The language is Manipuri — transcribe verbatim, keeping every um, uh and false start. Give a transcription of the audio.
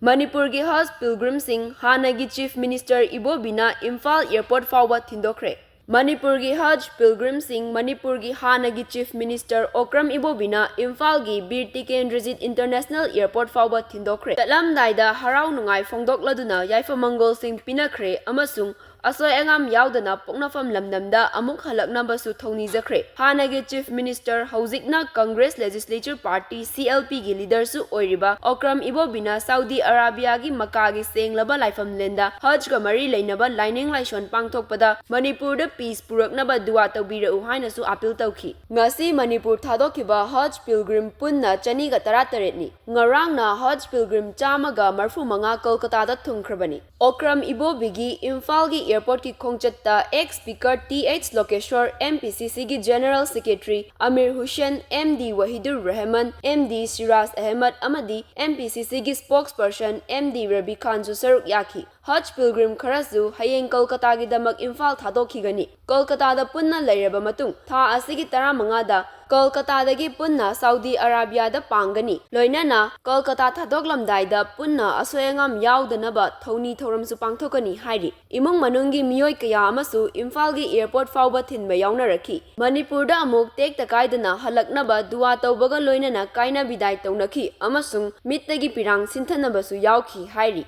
ꯃꯅꯤꯄꯨꯔꯒꯤ ꯍꯖ ꯄꯤꯜꯒ꯭ꯔꯤꯝꯁꯤꯡ ꯍꯥꯟꯅꯒꯤ ꯆꯤꯐ ꯃꯤꯅꯤꯁꯇꯔ ꯏꯕꯣꯕꯤꯅ ꯏꯝꯐꯥꯜ ꯑꯦꯌꯔꯄꯣꯔꯠ ꯐꯥꯎꯕ ꯊꯤꯟꯗꯣꯛꯈ꯭ꯔꯦ꯫ ꯃꯅꯤꯄꯨꯔꯒꯤ ꯍꯖ ꯄꯤꯜꯒ꯭ꯔꯤꯝꯁꯤꯡ ꯃꯅꯤꯄꯨꯔꯒꯤ ꯍꯥꯟꯅꯒꯤ ꯆꯤꯐ ꯃꯤꯅꯤꯁꯇꯔ ꯑꯣꯀ꯭ꯔꯝ ꯏꯕꯣꯕꯤꯅ ꯏꯝꯐꯥꯜꯒꯤ ꯕꯤꯔ ꯇꯤꯀꯦꯟꯗ꯭ꯔꯖꯤꯠ ꯏꯟꯇꯔꯅꯦꯁꯅꯦꯜ ꯑꯦꯌꯔꯄꯣꯔꯠ ꯐꯥꯎꯕ ꯊꯤꯟꯗꯣꯛꯈ꯭ꯔꯦ꯫ ꯆꯠꯂꯝꯗꯥꯏꯗ ꯍꯔꯥꯎ ꯅꯨꯡꯉꯥꯏ ꯐꯣꯡꯗꯣꯛꯂꯗꯨꯅ ꯌꯥꯏꯐ ꯃꯪꯒꯣꯜꯁꯤꯡ ꯄꯤꯅꯈ꯭ꯔꯦ ꯑꯃꯁꯨꯡ ꯑꯁꯣꯏ ꯑꯉꯥꯝ ꯌꯥꯎꯗꯅ ꯄꯣꯛꯅꯐꯝ ꯂꯝꯗꯝꯗ ꯑꯃꯨꯛ ꯍꯜꯂꯛꯅꯕꯁꯨ ꯊꯧꯅꯤꯖꯈ꯭ꯔꯦ꯫ ꯍꯥꯟꯅꯒꯤ ꯆꯤꯐ ꯃꯤꯅꯤꯁꯇꯔ, ꯍꯧꯖꯤꯛꯅ ꯀꯪꯒ꯭ꯔꯦꯁ ꯂꯦꯖꯤꯁꯂꯦꯆꯔ ꯄꯥꯔꯇꯤ, ꯁꯤ ꯑꯦꯜ ꯄꯤꯒꯤ ꯂꯤꯗꯔꯁꯨ ꯑꯣꯏꯔꯤꯕ ꯑꯣꯀ꯭ꯔꯝ ꯏꯕꯣꯕꯤꯅ ꯁꯥꯎꯗꯤ ꯑꯔꯥꯕꯤꯌꯥꯒꯤ ꯃꯀꯥꯒꯤ ꯁꯦꯡꯂꯕ ꯂꯥꯏꯐꯝꯂꯦꯟꯗ ꯍꯖꯒ ꯃꯔꯤ ꯂꯩꯅꯕ ꯂꯥꯏꯅꯤꯡ ꯂꯥꯏꯁꯣꯟ ꯄꯥꯡꯊꯣꯛꯄꯗ ꯃꯅꯤꯄꯨꯔꯗ ꯄꯤꯁ ꯄꯨꯔꯛꯅꯕ ꯗꯨꯋꯥ ꯇꯧꯕꯤꯔꯛꯎ ꯍꯥꯏꯅꯁꯨ ꯑꯥꯄꯤꯜ ꯇꯧꯈꯤ꯫ ꯉꯁꯤ ꯃꯅꯤꯄꯨꯔ ꯊꯥꯗꯣꯛꯈꯤꯕ ꯍꯖ ꯄꯤꯜꯒ꯭ꯔꯤꯝ ꯄꯨꯟꯅ ꯆꯅꯤꯒ ꯇꯔꯥꯇꯔꯦꯠꯅꯤ꯫ ꯉꯔꯥꯡꯅ ꯍꯖ ꯄꯤꯜꯒ꯭ꯔꯤꯝ ꯆꯥꯝꯃꯒ ꯃꯔꯐꯨ ꯃꯉꯥ ꯀꯣꯜꯀꯇꯥꯗ ꯊꯨꯡꯈ꯭ꯔꯕꯅꯤ꯫ ꯑꯣꯀ꯭ꯔꯝ ꯏꯕꯣꯕꯤꯒꯤ ꯏꯝꯐꯥꯜꯒꯤ ꯑꯦꯌꯔꯄꯣꯔꯠꯀꯤ ꯈꯣꯡꯆꯠꯇ ex speaker T H Lokeshwar, M P C ꯁꯤꯒꯤ general secretary Amir Hussain, M D Wahidur Rahman, M D Siraj Ahmed ꯑꯃꯗꯤ ꯑꯦꯝ ꯄꯤ ꯁꯤ ꯁꯤꯒꯤ ꯁ꯭ꯄꯣꯛꯁꯄꯔꯁꯟ ꯑꯦꯝ ꯗꯤ ꯔꯕꯤ ꯈꯥꯟꯁꯨ ꯁꯔꯨꯛ ꯌꯥꯈꯤ꯫ ꯍꯖ ꯄꯤꯜꯒ꯭ꯔꯤꯝ ꯈꯔꯁꯨ ꯍꯌꯦꯡ ꯀꯣꯜꯀꯇꯥꯒꯤꯗꯃꯛ ꯏꯝꯐꯥꯜ ꯊꯥꯗꯣꯛꯈꯤꯒꯅꯤ꯫ ꯀꯣꯜꯀꯇꯥꯗ ꯄꯨꯟꯅ ꯂꯩꯔꯕ ꯃꯇꯨꯡ, ꯊꯥ ꯑꯁꯤꯒꯤ ꯇꯔꯥꯃꯉꯥꯗ ꯀꯣꯜꯀꯇꯥꯗꯒꯤ ꯄꯨꯟꯅ ꯁꯥꯎꯗꯤ ꯑꯔꯥꯕꯤꯌꯥꯗ ꯄꯥꯡꯒꯅꯤ꯫ ꯂꯣꯏꯅꯅ ꯀꯣꯜꯀꯇꯥ ꯊꯥꯗꯣꯛꯂꯝꯗꯥꯏꯗ ꯄꯨꯟꯅ ꯑꯁꯣꯏ ꯑꯉꯥꯝ ꯌꯥꯎꯗꯅꯕ ꯊꯧꯅꯤ ꯊꯧꯔꯝꯁꯨ ꯄꯥꯡꯊꯣꯛꯀꯅꯤ ꯍꯥꯏꯔꯤ꯫ ꯏꯃꯨꯡ ꯃꯅꯨꯡꯒꯤ ꯃꯤꯑꯣꯏ ꯀꯌꯥ ꯑꯃꯁꯨ ꯏꯝꯐꯥꯜꯒꯤ ꯑꯦꯌꯔꯄꯣꯔꯠ ꯐꯥꯎꯕ ꯊꯤꯟꯕ ꯌꯥꯎꯅꯔꯛꯈꯤ꯫ ꯃꯅꯤꯄꯨꯔꯗ ꯑꯃꯨꯛ ꯇꯦꯛꯇ ꯀꯥꯏꯗꯅ ꯍꯜꯂꯛꯅꯕ ꯗꯨꯋꯥ ꯇꯧꯕꯒ ꯂꯣꯏꯅꯅ ꯀꯥꯏꯅ ꯕꯤꯗꯥꯏ ꯇꯧꯅꯈꯤ ꯑꯃꯁꯨꯡ ꯃꯤꯠꯇꯒꯤ ꯄꯤꯔꯥꯡ ꯁꯤꯟꯊꯅꯕꯁꯨ ꯌꯥꯎꯈꯤ ꯍꯥꯏꯔꯤ꯫